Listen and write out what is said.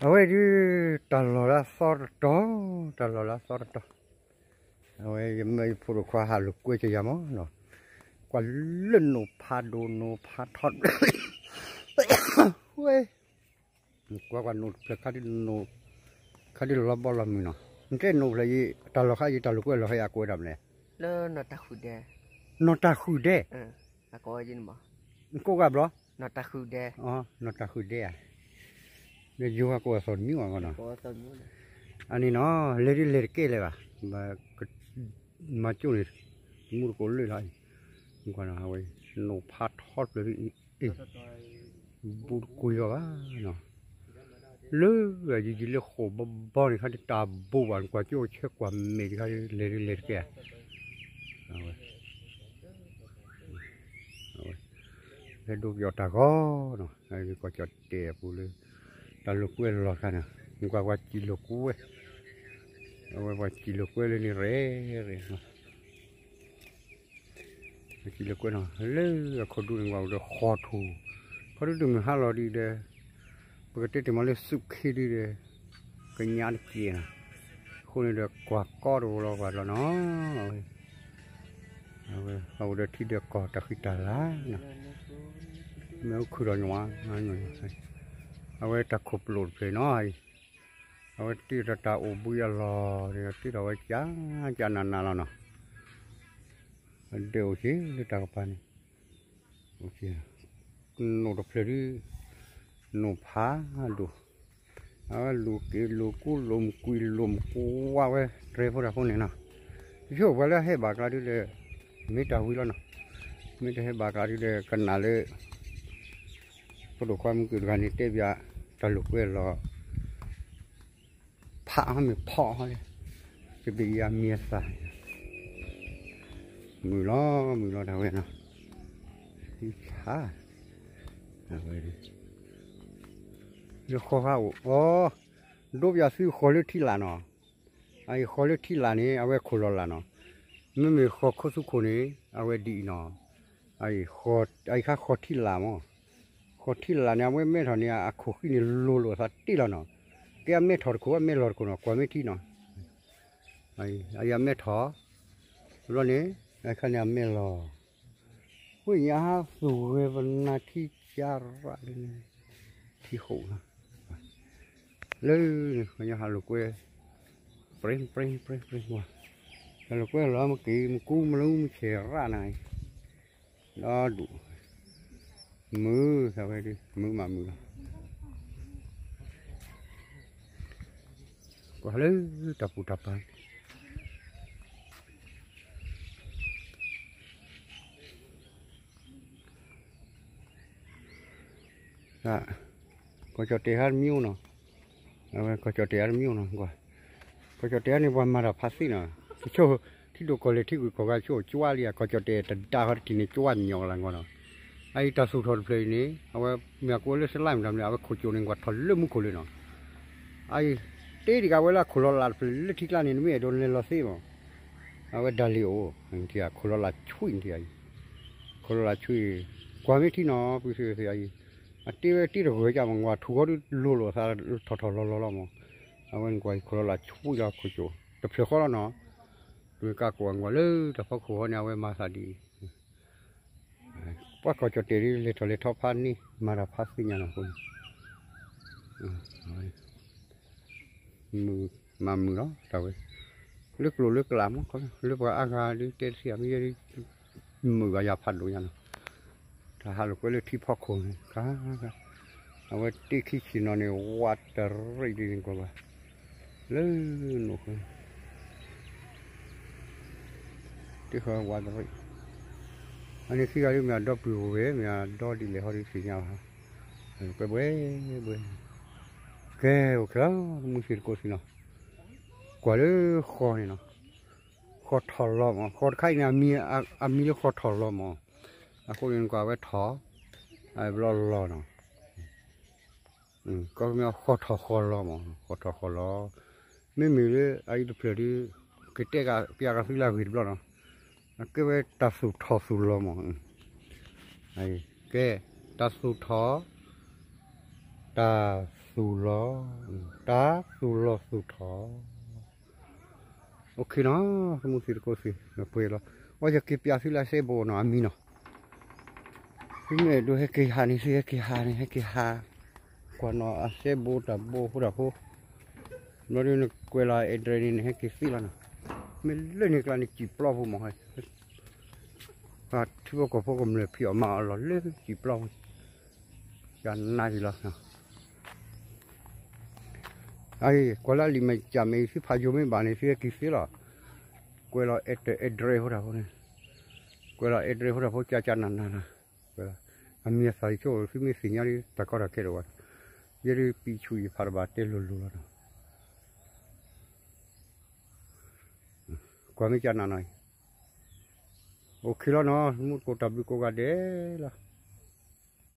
အဝဲဒုး တၢ်လီၢ်လၢအသီတတီၤ, တၢ်လီၢ်လၢအသီတတီၤ, အဝဲယမၢယဖိဒိၣ်ခွါဟးလိာ်ကွဲကယၤမးနီၤ, ကွၢ်လၢနိၣ်ဖးဒိၣ်နိၣ်ဖးထီ, ဝဲ, ကွၢ်ကွၢ်နိၣ်တဖျၢၣ်ခါဒုး, ခါဒုးလီၤဘီလီၤမုၢ်နီၤ, နတဲနိၣ်ဖျၢၣ်အံၤ တၢ်လီၢ်ခါအံၤ တၢ်လိာ်ကွဲလီၤဟဲအကွဲးဒၣ်မလဲၣ်, နီၢ်တၢ်ဃုာ်ဒဲး, နကိးဂၤဘျီ နီၢ်တၢ်ဃုာ်ဒဲးဧါ, လၢယိၤဟၣ်ကိးအသီၣ်တမံၤဘၣ်နီၤ, အန့ၣ်နီၤ လဲၤဒုးလဲၤတကဲလၢၤဘၣ်, မၤကၠိၣ်န့ၣ် တမူတကိးလၢလီၤအံၤ, အဝဲ နိၣ်ဖးထီတဖျၢၣ်ဒုး အ့ၣ်, ဘူးတကိးယီၤဘၣ်နီၤ, လၢယယံၤလၢဃိာ်ဘီဘီန့ၣ် ခါဒုးတၢ်ဘူးဘၣ် ကွၢ်ကၠိၣ်ဆဲကွၢ်မဲာ်တခါဒုး လဲၤဒုးလဲၤတကဲဧါ, အဝဲ ဟဲဒိပယီၤတၢ်ဂီၤနီၤ, ကီၢ်ကၠီၣ်တဲာ်အပူၤလၢ တၢ်လိာ်ကွဲလီၢ်ခါန့ၣ်, ကွၢ်ကွၢ်စံၣ်လိာ်ကွဲ, အဝဲပှၤစံၣ်လိာ်ကွဲလၢန့ၣ်ရဲၣ်ရဲၣ်, စံၣ်လိာ်ကွဲနီၤ လၢအခီဒူန့ၣ် ကွၢ်အိၣ်ဒီးဃီထူၣ်, ခီဒူတမုၢ်ဟါလီၤဒုးဒီး ပကတဲတ့ၢ်မးလၢ စူးခ့ ဒုးဒီး ကညးတကဲးနီၤ, အဃိန့ၣ်ဒီး ကွၢ်ကီတဝီလီၤပှၤလီၤနီၤ, အဝဲ အဝဲ အိၣ်ဒီးထံဒီးကီၢ်တၢ်ဃံတၢ်လၤနီၤ, မ့ၢ်အိၣ်ခုၣ်ဒီးညီ, အဝဲတၢ်ခိၣ်ပလိာ်တဖျၢၣ်နီၤ, အဝဲတ့ထီၣ်တၢ်အိၣ်ဘှံးအလီၢ်န့ၣ် တ့ထီၣ်ဝဲကၠးကၠးနးနးလီၤနီၤ, ဒဲအိၣ်က့ၤလၢတၢ်ကပၤန့ၣ်, နိၣ်တဖျၢၣ်ဒုး, နိၣ်ဖးဒိၣ်, အဝဲလိာ်က့ၤလိာ်ကူလိာ်မကွံာ်လိာ်မကွၢ်ဝဲတြဲၤဖိတၢ်ဖိန့ၣ်နီၤ, ယဆိကမိၣ်ပှၤလၢအဟဲဘၣ်ကျါဒုးဒီး မ့ၢ်တၢ်ဝံၤလီၤနီၤ, မ့ၢ်တဟဲဘၣ်ကျါဒုးဒီး ကနၣ်လၢ ပဒိၣ်ခွါမုၢ်ကုၢ်တဂၤန့ၣ်တဲဘၣ် တၢ်လိာ်ကွဲလီၤ ဖးဟီမ့ၢ်ဖီၣ်ဟီလံ, ကဘ့ၣ်ယၤမံၤအသၣ်, မုာ်လီၤမုာ်လီၤတၢ်ဝဲနီၤ, ဆါ, အဝဲ လၢဃီဖးအိၣ်အီၤ, ဒိပယၤသုဃီၤလၢထံလာ်နီၤ, အအံၤဃီၤလၢထံလာ်န့ၣ် အဝဲခိၣ်လီၤလာ်နီၤ, မ့မ့ၢ်ဃီၤခိၣ်သူခိၣ်န့ၣ် အဝဲဒ်အံၤနီၤ, အအံၤခါဃီၤထံလာ်မး, ဃီၤထံလာ်န့ၣ် အဝဲမဲထီၣ်န့ၣ် အခိၣ်ဃံန့ၣ်လိၤလိာ်အသးတ့ၢ်လီၤနီၤ, ကဲအမဲထီၣ်တခိၣ် အမဲလီၢ်တခိၣ်နီၤ, ကွၢ်မ့ၢ်ထံနီၤ, အအံၤအမဲထီၣ်, ဘျီန့ၣ် အခါန့ၣ်အမဲလီၢ်, ဝိညာဉ်ဟးသူၣ်ဂဲၤပနၢ်ထံကၢ်ရၣ်လၢန့ၣ်, ထံဃိၣ်လီၤ, လၢ ပှၤညီဟးလိာ်ကွဲ, ပြ့ပြ့ပြ့ပြ့, ဟးလိာ်ကွဲလီၤမ့ၢ်က့ၤ မ့ၢ်ကူမ့ၢ်လူမ့ၢ်ဆဲးရၣ်နၤအံၤ, ဒီဒူၣ်, မုာ်သးဝဲဒုး မုာ်မးမုာ်လီၤ, ကွၢ်လၢတၢ်ပူၤတၢ်ပၤ ကီၢ်ကၠီၣ်တဲာ်ဟါတမံၤနီၤ, အဝဲကီၢ်ကၠီၣ်တဲာ်ဟါတမံၤနီၤ, ကွၢ်, ကီၢ်ကၠီၣ်တဲာ်ဟါန့ၣ် ပှၤမၤတၢ်ဖးသ့နီၤ, တဆိ ထံဒိၣ်ကီၢ်လဲၢ်ထံဂုၤကီၢ်ဂၤဆိ ကွၢ်လံ ကီၢ်ကၠီၣ်တဲာ်တဒါဃီတထံၣ်န့ၣ် ကွၢ်ညီကလၤကီးနီၤ, အအံၤတၢ်သူၣ်ထီၣ်တဖျၢၣ်အံၤန့ၣ် အဝဲမ့ၢ်အကိးလၢစလါမတၤမနုၤ အဝဲခိၣ်ကၠိၣ်န့ၣ် ကွၢ်ထီၣ်လၢမူခိၣ်လၢနီၤ, အအံၤ တ့တဂၤဝဲလၢအခိၣ်လီၤလးတဖျၢၣ်လၢထံကျါန့ၣ် နမ့ၢ်အဲၣ်ဒိးလဲၤလီၤသ့မး, အဝဲဒၣ်လံၣ်အိၣ်, ခိၣ်လီၤလးဆွံၣ်န့ၣ် ခိၣ်လီၤလးဆွံၣ်, ကွၢ်မ့ၢ်ထံနီၤ ပှၤသ့ၣ်အံၤ, အတ့ဝဲတ့တဂၢၢ်ကၢ်မး ကွၢ်ထူၣ်ဃီဒုးလိၤလိာ်အသးထီၣ်ထီၣ်လီၤလီၤလီၤမး, အဝဲန့ၣ်ကွၢ်အံၤခိၣ်လီၤလးဆွံၣ်လီၤခိၣ်ကၠိၣ် တဖျၢၣ်ဃီလီၤနီၤ, ပကကိးအကွၢ်လၢတၢ်ဖီခိၣ်ဃီန့ၣ် အဝဲမၤသးဒ်အံၤ, ပှၤကီၢ်ကၠီၣ်တဲာ်ဒ်လဲၤထီၣ်လဲၤထီဖးန့ၢ် မၤတၢ်ဖးသ့ၣ်ညါနီၤအဃိန့ၣ် မၤမုာ်လီၤတၢ်ဝဲ, လၢကျိာ်လၢကျးမး လၢပှၤအါဂၤဒ်တဲတသ့မ့ၢ်ယဲဒ်, မုာ်ဘၣ်ယၤဖးဒိၣ်ညါနီၤ, တၢ်ဟးလိာ်ကွဲလၢထံဖီခိၣ်န့ၣ် ခါ, အဝဲတ့ခံဆံၣ်နီၤန့ၣ် ဝးတရံးဒ်န့ၣ်ကွၢ်ဘၣ်, လၢနိၣ်ဃဲ တ့ဃီဝးတရံး, အန့ၣ်ခံဂၤဒ်မ့ၢ်အဒီပုၢ်ဝဲၢ် မ့ၢ်အဒီဒ်လဲၣ်ဟီဒ်သ့ၣ်ညါဘၣ်, ကွဲဘှဲဘှဲ, ကဲအိၣ်ခဲလီၤ မုၢ်ဆ့ၣ်တကိးသ့ၣ်နီၤ, ကွၢ်လၢဃီန့ၣ်နီၤ, ဃီထီၣ်လီၤမး ဃီတခါအံၤန့ၣ် အမံၤလၢဃီထီၣ်လီၤမး, အဃိန့ၣ်ကွၢ်ဝဲထီၣ်, အဘျီလီၤနီၤ ကီမ့ၢ်ဃီထီၣ်ဃီလီၤမး ဃီထီၣ်ဃီလီၤ, မ့မ့ၢ်လၢအအံၤတဖျၢၣ်ဒ်, ကတဲကယၤကသုလၢအဂ့ၢ်တဘျီနီၤ, အကဲဝဲတၢ်သူၣ်ထီၣ်သူၣ်လီၤမး, ကဲ, တၢ်သူၣ်ထီၣ်, တၢ် သူၣ်လီၤ, တၢ်သူၣ်လီၤသူၣ်ထီၣ်, အိၣ်ခ့နီၤ, မုၢ်သံတကိးသံ ပှဲၤလီၤ, အီယက့ၤပျးသုလၢအစဲဘိနီၤ အမံၤနီၤ, သုမ့ၢ်အဲၣ်ဒိးဟဲက့ၤဟးန့ၣ် သုဟဲက့ၤဟးန့ၣ် ဟဲက့ၤဟး, ကွၢ်နီၤအစဲဘိတၢ်ဘိဖိတၢ်ဖိ, ဘျီဒ်နကွဲးလီၤ address န့ၣ် နဟဲက့ၤသ့လီၤနီၤ, မ့ၢ်လၢန့ၣ်ကျါန့ၣ် စံာ်ပျီပူၤမး, ထံဖိကီၢ်ဖိကမျၢၢ်ဖံးအီၣ်မၤအီၣ်လီၤလၢစံာ်ပျီပူၤ, ကနၣ်ယံၤလီၤ အံၤ ကွၢ်လၢအလံာ်မ့ၢ်ကၠးမ့ၢ် သုဖးယိၤမ့ၢ်ဘၣ်န့ၣ် သုဟဲက့ၤသ့လီၤ, ကွဲးလီၤ address ဖိတၢ်ဖိန့ၣ်, ကွဲးလီၤ address ဖိတၢ်ဖိ ကၠါကၠါနးနးလီၤ, အမံၤအသၣ်ယဆိ သုမ့ၢ်သ့ၣ်ညါဒ်တၢ်ကီတၢ်ခဲဒိၣ်ဝဲ, ယဲဒ်ပံာ်ဆူၣ်ယဖးတဘၣ်တဲလိၤလိၤလီၤနီၤ, ကွၢ်မ့ၢ်ကၠါနးနးအံၤ, အိၣ်ခ့လီၤနီၤ မူတကိးတၢ်ဘျုးကိးဂၤဒဲးလီၤ.